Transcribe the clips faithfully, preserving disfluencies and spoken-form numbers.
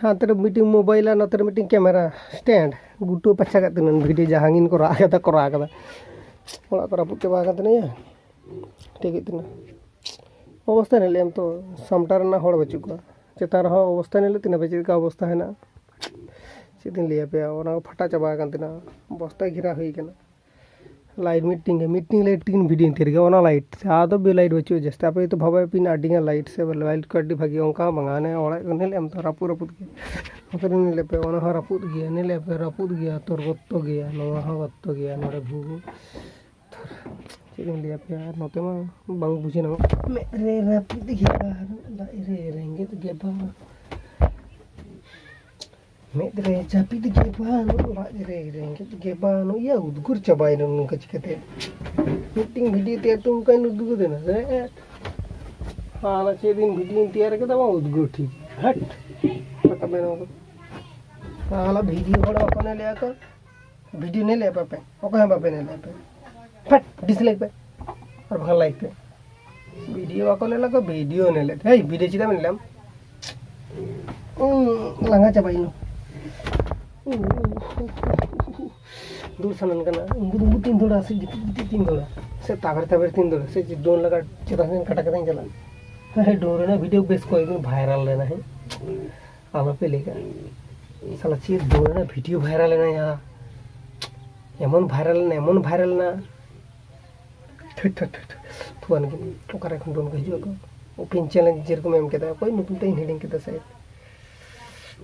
ᱦᱟᱱᱛᱮ ᱨᱮ ᱢᱤᱫᱴᱤᱝ ᱢᱳᱵᱟᱭᱤᱞ ᱟᱨ ᱱᱚᱛᱮ ᱨᱮ ᱢᱤᱫᱴᱤᱝ ᱠᱮᱢᱮᱨᱟ ᱥᱴᱮᱱᱰ, ᱜᱩᱴᱩ ᱯᱟᱪᱷᱟ ᱠᱟᱜ ᱛᱤᱧᱟᱹ ᱵᱷᱤᱰᱤᱭᱳ ᱡᱟᱦᱟᱸ ᱜᱤᱧ ᱠᱚᱨᱟᱣ ᱠᱟᱫᱟ, ᱠᱚᱨᱟᱣ ᱠᱟᱫᱟ᱾ ᱚᱲᱟᱜ ᱠᱚ ᱨᱟᱹᱯᱩᱫ ᱪᱟᱵᱟ ᱟᱠᱟᱱ ᱛᱤᱧᱟᱹ, ᱴᱷᱤᱠ ᱦᱩᱭᱩᱜ ᱛᱤᱧᱟᱹ᱾ ᱚᱵᱚᱥᱛᱟ ᱧᱮᱞᱮᱫ ᱟᱢ ᱛᱚ, ᱥᱟᱢᱴᱟᱣ ᱨᱮᱱᱟᱜ ᱦᱚᱲ ᱵᱟᱹᱪᱩᱜ ᱠᱚᱣᱟ᱾ ᱪᱮᱛᱟᱱ ᱨᱮᱦᱚᱸ ᱚᱵᱚᱥᱛᱟ ᱧᱮᱞᱮᱫ ᱛᱤᱧᱟᱹ ᱯᱮ ᱪᱮᱫ ᱞᱮᱠᱟ ᱚᱵᱚᱥᱛᱟ ᱦᱮᱱᱟᱜᱼᱟ᱾ ᱪᱮᱫ ᱤᱧ ᱞᱟᱹᱭ ᱟᱯᱮᱭᱟ, ᱚᱱᱟ ᱠᱚ ᱯᱷᱟᱴᱟ ᱪᱟᱵᱟ ᱟᱠᱟᱱ ᱛᱤᱧᱟᱹ, ᱵᱚᱥᱛᱟ ᱜᱷᱮᱨᱟ ᱦᱩᱭ ᱠᱟᱱᱟ᱾ ᱞᱟᱭᱤᱴ ᱢᱤᱫᱴᱤᱝ ᱜᱮ, ᱢᱤᱫᱴᱤᱝ ᱞᱟᱭᱤᱴ ᱛᱮᱜᱤᱧ ᱵᱷᱤᱰᱤᱭᱳᱧ ᱛᱮᱭᱟᱨ ᱜᱮᱭᱟ, ᱚᱱᱟ ᱞᱟᱭᱤᱴ ᱛᱮ᱾ ᱟᱫᱚ ᱵᱮ ᱞᱟᱭᱤᱴ ᱵᱟᱹᱪᱩᱜᱼᱟ ᱡᱟᱹᱥᱛᱤ᱾ ᱟᱯᱮ ᱦᱚᱭᱛᱳ ᱵᱷᱟᱵᱟᱭ ᱯᱮ ᱤᱧ ᱟᱹᱰᱤ ᱜᱟᱱ ᱞᱟᱭᱤᱴ ᱥᱮ ᱞᱟᱭᱤᱴ ᱠᱚ ᱟᱹᱰᱤ ᱵᱷᱟᱹᱜᱤ, ᱚᱱᱠᱟ ᱦᱚᱸ ᱵᱟᱝᱟ᱾ ᱚᱱᱮ ᱚᱲᱟᱜ ᱠᱚ ᱧᱮᱞ ᱮᱢ ᱛᱚ ᱨᱟᱹᱯᱩᱫ ᱨᱟᱹᱯᱩᱫ ᱜᱮ᱾ ᱱᱚᱛᱮ ᱨᱮ ᱧᱮᱞ ᱯᱮ, ᱚᱱᱟ ᱦᱚᱸ ᱨᱟᱹᱯᱩᱫ ᱜᱮᱭᱟ, ᱧᱮᱞ ᱯᱮ ᱨᱟᱹᱯᱩᱫ ᱜᱮᱭᱟ, ᱛᱚᱨ ᱜᱚᱛᱛᱚ ᱜᱮᱭᱟ, ᱱᱚᱣᱟ ᱦᱚᱸ ᱜᱚᱛᱛᱚ ᱜᱮᱭᱟ, ᱱᱚᱰᱮ ᱵᱷᱩᱜᱟᱹᱜ᱾ ᱪᱮᱫ ᱤᱧ ᱞᱟᱹᱭ ᱟᱯᱮᱭᱟ, ᱟᱨ ᱱᱚᱛᱮ ᱢᱟ ᱵᱟᱝ ᱵᱩᱡᱷᱟᱹᱣ ᱧᱟᱢᱚᱜ᱾ ᱢᱮᱫ ᱨᱮ ᱨᱟᱹᱯᱩᱫ ᱜᱮ ᱵᱟᱝ, ᱞᱟᱡ ᱨᱮ ᱨᱮᱸᱜᱮᱡ ᱜᱮ ᱵᱟᱝ, ᱢᱮᱫ ᱨᱮ ᱡᱟᱹᱯᱤᱫ ᱜᱮ ᱵᱟᱝ, ᱞᱟᱡ ᱨᱮ ᱨᱮᱸᱜᱮᱡ ᱜᱮ ᱵᱟᱝ᱾ ᱤᱭᱟᱹ ᱩᱫᱽᱜᱩᱨ ᱪᱟᱵᱟᱭᱮᱱᱟ ᱱᱚᱝᱠᱟ ᱪᱤᱠᱟᱹᱛᱮ? ᱢᱤᱫᱴᱤᱝ ᱵᱷᱤᱰᱤᱭᱳ ᱛᱮᱭᱟᱨ ᱛᱮ ᱚᱱᱠᱟᱧ ᱩᱫᱽᱜᱩᱨ ᱮᱱᱟ ᱥᱮ? ᱦᱟᱱᱟ ᱪᱮᱫ ᱫᱤᱱ ᱵᱷᱤᱰᱤᱭᱳᱧ ᱛᱮᱭᱟᱨ ᱠᱮᱫᱟ, ᱵᱟᱝ ᱩᱫᱽᱜᱩᱨ ᱴᱷᱤᱠ᱾ ᱦᱟᱴ, ᱨᱟᱠᱟᱵ ᱮᱱᱟ ᱚᱱᱠᱟ᱾ ᱛᱟᱦᱚᱞᱮ ᱵᱷᱤᱰᱤᱭᱳ ᱦᱚᱲ ᱵᱟᱠᱚ ᱧᱮᱞᱮᱫᱼᱟ ᱠᱚ, ᱵᱷᱤᱰᱤᱭᱳ ᱧᱮᱞᱮᱫᱼᱟ ᱯᱮ? ᱚᱠᱚᱭ ᱦᱚᱸ ᱵᱟᱯᱮ ᱧᱮᱞᱮᱫᱼᱟ ᱯᱮ᱾ ᱯᱷᱟᱴ, ᱰᱤᱥᱞᱟᱭᱤᱠ ᱯᱮ, ᱟᱨ ᱵᱟᱠᱷᱟᱱ ᱞᱟᱭᱤᱠ ᱯᱮ᱾ ᱵᱷᱤᱰᱤᱭᱳ ᱵᱟᱠᱚ ᱧᱮᱞᱟ ᱠᱚ, ᱵᱷᱤᱰᱤᱭᱳ ᱧᱮᱞᱮᱫ᱾ ᱦᱮᱭ, ᱵᱷᱤᱰᱤᱭᱳ ᱪᱮᱫᱟᱜ ᱮᱢ ᱧᱮᱞᱟ? ᱩᱸ, ᱞᱟᱸᱜᱟ ᱪᱟᱵᱟᱭᱤᱱᱟᱹᱧ᱾ ᱫᱩᱲ ᱥᱟᱱᱟᱧ ᱠᱟᱱᱟ᱾ ᱩᱱᱠᱩ ᱫᱚ ᱩᱱᱠᱩ ᱛᱤᱧ ᱫᱟᱹᱲᱟ ᱥᱮ ᱜᱤᱛᱤᱡ ᱜᱤᱛᱤᱡ ᱛᱤᱧ ᱫᱟᱹᱲᱟ ᱥᱮ ᱛᱟᱵᱮᱨ ᱛᱟᱵᱮᱨ ᱛᱤᱧ ᱫᱟᱹᱲᱟ ᱥᱮ ᱪᱮᱫ ᱰᱨᱳᱱ ᱞᱟᱜᱟ ᱪᱮᱛᱟᱱ ᱥᱮᱫ ᱠᱟᱴᱟ ᱠᱟᱛᱮᱧ ᱪᱟᱞᱟᱜᱼᱟ᱾ ᱦᱮᱸ, ᱰᱨᱳᱱ ᱨᱮᱱᱟᱜ ᱵᱷᱤᱰᱤᱭᱳ ᱵᱮᱥ ᱠᱚᱭᱮᱠ ᱫᱤᱱ ᱵᱷᱟᱭᱨᱟᱞ ᱞᱮᱱᱟ᱾ ᱦᱮᱸ, ᱟᱞᱚᱯᱮ ᱞᱟᱹᱭ ᱠᱟᱜᱼᱟ᱾ ᱥᱟᱞᱟ ᱪᱮᱫ ᱰᱨᱳᱱ ᱨᱮᱱᱟᱜ ᱵᱷᱤᱰᱤᱭᱳ ᱵᱷᱟᱭᱨᱟᱞ ᱮᱱᱟ ᱭᱟ, ᱮᱢᱚᱱ ᱵᱷᱟᱭᱨᱟᱞ ᱮᱱᱟ, ᱮᱢᱚᱱ ᱵᱷᱟᱭᱨᱟᱞ ᱮᱱᱟ᱾ ᱛᱷᱩ, ᱛᱷᱩ, ᱛᱷᱩ, ᱛᱷᱩ᱾ ᱛᱷᱩᱣᱟᱱ ᱜᱮ᱾ ᱚᱠᱟᱨᱮ ᱠᱷᱚᱱ ᱰᱨᱳᱱ ᱠᱚ ᱦᱤᱡᱩᱜ ᱟᱠᱚ? ᱳᱯᱮᱱ ᱪᱮᱞᱮᱧᱡᱽ ᱡᱮᱨᱚᱠᱚᱢ ᱮᱢ ᱠᱮᱫᱟ, ᱚᱠᱚᱭ ᱧᱩᱛᱩᱢ ᱛᱮ ᱤᱧ ᱦᱤᱲᱤᱧ ᱠᱮᱫᱟ ᱥᱮ᱾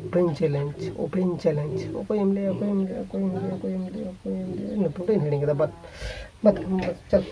ᱳᱯᱮᱱ ᱪᱮᱞᱮᱧᱡᱽ, ᱳᱯᱮᱱ ᱪᱮᱞᱮᱧᱡᱽ, ᱚᱠᱚᱭ ᱮᱢ ᱞᱟᱹᱭᱟ, ᱚᱠᱚᱭ ᱮᱢ ᱞᱟᱹᱭᱟ, ᱚᱠᱚᱭ ᱮᱢ ᱞᱟᱹᱭᱟ, ᱚᱠᱚᱭ ᱮᱢ ᱞᱟᱹᱭᱟ, ᱚᱠᱚᱭ ᱮᱢ ᱞᱟᱹᱭᱟ, ᱧᱩᱛᱩᱢ ᱛᱮ ᱤᱧ ᱦᱤᱲᱤᱧ ᱠᱮᱫᱟ᱾ ᱵᱟᱫ, ᱵᱟᱫ, ᱵᱟᱫ, ᱪᱟᱞ᱾